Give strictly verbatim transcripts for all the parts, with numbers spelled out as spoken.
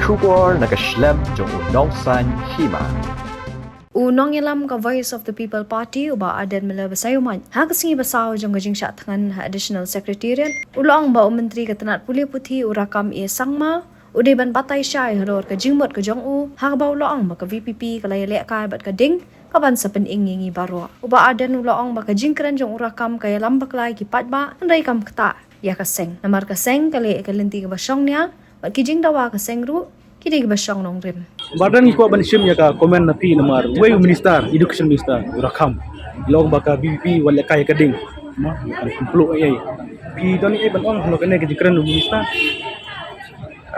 Khubor na ka shlem jong u Nongsaiñ Hima. U nongïalam ka Voice of the People Party, u Bah Ardent Miller Basaiawmoit, ha ka sngi ba saw jong ka jingshah thngan ha Additional Secretariat, u la ong ba u Myntri ka tnat pule puthi, u Rakkam A Sangma, u dei ban batai shai halor ka jingmut ka jong u, ha kaba u la ong ba ka V P P ka la ïalehkai bad ka ding kaban sa pynim ïa ngi baroh. U Bah Ardent u la ong ba ka jingkren jong u Rakkam ka ïalam bakla ïa ki paidbah, hynrei kam ktah ïa ka seng. Namar ka seng ka leh ïa ka lynti kaba shongnia, bad ki jingdawa ka seng ruh ki dei kiba shong nongrim. Bah Ardent, ngi kwah ban shim ïa ka comment na phi namar uwei u minister, education minister, u Rakkam, u la ong ba ka V P P wat lehkai ïa ka ding. Mo, kan pynpluh ïa. Phi don ei ban ong halor kane ka jingkren u minister?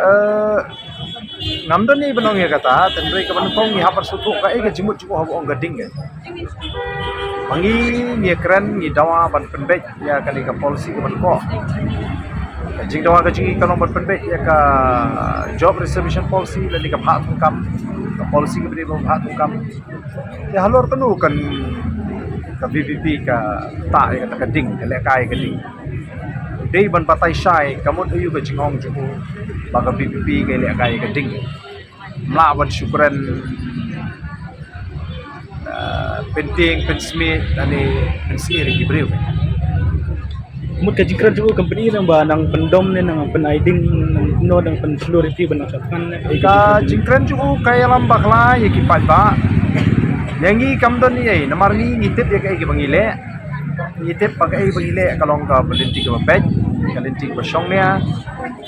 Eh, ngam don ei ban ong ïa kata, tang ba kaba nyngkong ngi hap ban sngewthuh kaei ka jingmut jong u haba ong ka ding ka. Ma ngi, ngi kren, ngi dawa ban pynbeit ïa kane ka policy kaba nyngkong. Ka jingdawa ka jong ngi ka long ban pynbeit ïa ka job reservation policy lane ka bhah thungkam, ka policy kaba dei ban bhah thungkam. Te halor kano kan ka V P P ka ktah ïa kata ka ding, ka lehkai ïa ka ding. Dei ban batai shai ka mut aïu ka jingong jong u ba ka V P P ka lehkai ïa ka ding. Ym lah ban shu kren, eh, pyntieng, pynsmit, lane pynsmit ïa ki briew. Mut ka jingkren jong u company nang ba nang pyndom ne nang pyn-ai ding, nang kumno, nang pynshlur ïa ki ba nang shah thngan ne. Ka jingkren jong u ka ïalam bakla ïa ki paidbah. Ïa ngi kam don ei, namar ngi ngi tip ïa kaei kaba ngi leh. Ngi tip ba kaei ba ngi leh ka long kaba lynti kaba beit, ka lynti kaba shongnia.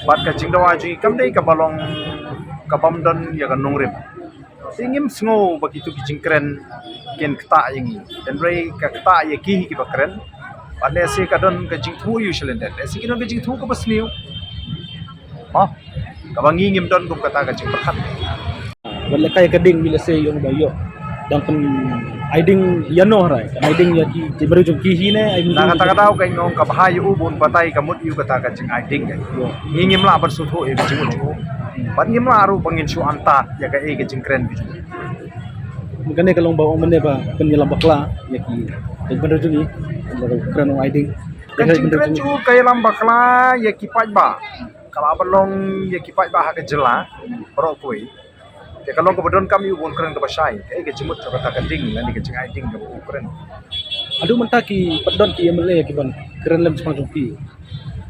Bad ka jingdawa jong ngi kam dei kaba long kabym don ïa ka nongrim. Te ngim sngew ba kitu ki jingkren kin ktah ïa ngi. Tang ba ka ktah ïa ki hi kiba kren. Bad lehse ka don ka jingthoh ïa u shalyndet. Lehse ki don ka jingthoh kaba sniew. Mo, kaba ngi ngim don kum kata ka jingpyrkhat. Wat lehkai ïa ka ding, lehse ïong ba ïoh dang pyn-ai ding ïano hynrei kan ai ding ïa ki jingmut jong ki hi ne, ai. Na kata ka daw ka ong kaba bha ïa u ban batai ka mut ïa u kata ka jingai ding ka. Ïoh. Ngi ngim lah ban sngewthuh ïa ka jingmut jong u. Bad ngim lah ruh ba ngin shu antad ïa kaei ka jingkren ka jong u. Kane ka long ba ong mynne ba pynïalam bakla ïa ki, ïa ki paidbah jong ngi, kren ong ai ding. Ka jingkren jong u ka ïalam bakla ïa ki paidbah. Ka lah ban long ïa ki paidbah ha ka jylla baroh kawei. Te ka long kaba donkam ïa u ban kren kaba shai kaei ka jingmut jong kata ka ding lane ka jingai ding kaba u kren. Haduh mynta ki pat don ki M L A kiban kren lem shaphang jong phi?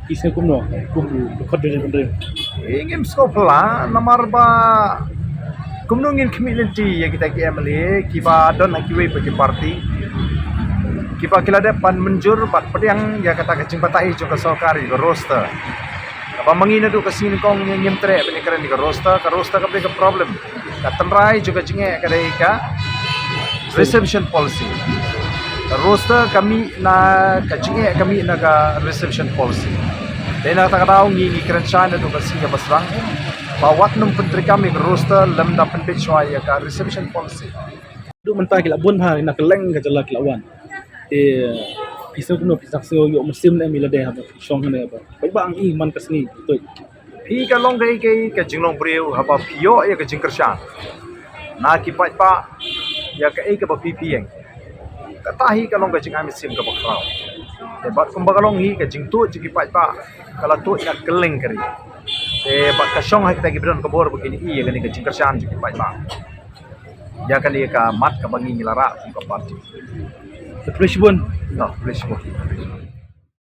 Phi sngew kumno kum u dkhot jong u Hynriew? Eh, ngim sngew phylla namar ba kumno ngin khmih lynti ïa kita ki M L A kiba don ha kiwei pat ki party kiba ki la dep ban mynjur bad pdiang ïa kata ka jingbatai jong ka sorkar ïa ka roster. Kaba ma ngi naduh ka sngi nyngkong ngi ngim treh ban ïakren ïa ka roster, ka roster ka dei ka problem. Ka tynrai jong ka jingeh ka dei ka reservation policy. Ka roster ka mih na ka jingeh ka mih na ka reservation policy. Te na kata ka daw ngi ngi kren shai naduh ka sngi kaba sdang ba wat nym pyntreikam ïa ka roster lymda pynbeit shuwa ïa ka reservation policy. Haduh mynta ki la bun bha na kylleng ka jylla ki la wan. Te phi sngew kumno, phi sngew ïoh mynsiem ne em ïa lade haba phi shong hangne ba paidbah ngi man ka sngi tuid? Phi, ka long kaei kaei ka jinglong briew haba phi ïoh ïa ka jingkyrshan na ki paidbah ïa kaei kaba phi phi ïeng. Kata hi ka long ka jingai mynsiem kaba khraw. Te bad kumba ka long hi ka jingtuid jong ki paidbah ka la tuid na kylleng ka ri. Te bad ka shong ha kita kiba don ka bor ba kin ïoh ïa kane ka jingkyrshan jong ki paidbah ïa kane ka mat kaba ngi ngi la rah kum ka party. Te khublei shibun. Te khublei shibun.